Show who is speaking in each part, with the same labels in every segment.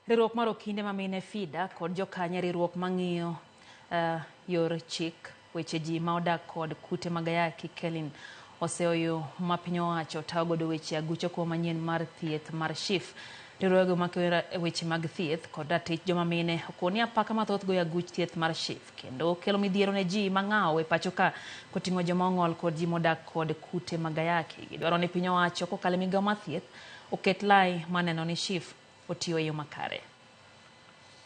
Speaker 1: Riwruok mar okinde ma mine FIDA kod jokanyo e riwruok mang'iyo yor chik weche ji ma odak kod kute mag ayaki KELIN oseoyo ma piny owacho tayo godo weche aguch okumba manyien mar thieth mar SHIF. Riwruoge ma weche mag thieth kod ratich joma mine okoni apaka mathoth goyo aguch thieth mar SHIF kendo kelo midhiero ne ji mang'aw e pacho ka koting'o joma ong'ol kod ji modak kod kute mag ayaki. Gidwaro ni piny owacho kokalo e migawo mar thieth oket lai maneno ni SHIF otiyo e yo makare.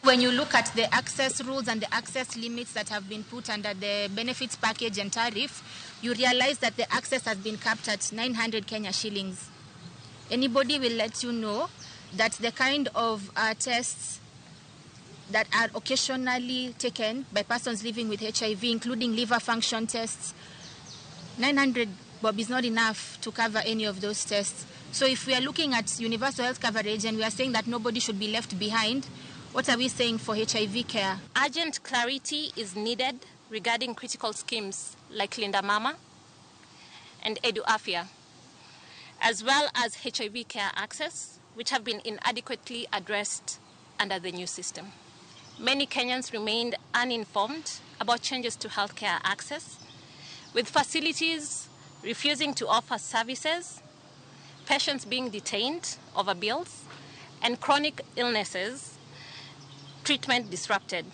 Speaker 2: When you look at the access rules and the access limits that have been put under the benefits package and tariff, you realize that the access has been capped at 900 Kenya shillings. Anybody will let you know that the kind of tests that are occasionally taken by persons living with HIV, including liver function tests, 900 bob is not enough to cover any of those tests. So if we are looking at universal health coverage and we are saying that nobody should be left behind, what are we saying for HIV care?
Speaker 3: Urgent clarity is needed regarding critical schemes like Linda Mama and Edu Afia, as well as HIV care access, which have been inadequately addressed under the new system. Many Kenyans remained uninformed about changes to healthcare access, with facilities refusing to offer services, patients being detained over bills, and chronic illnesses treatment disrupted.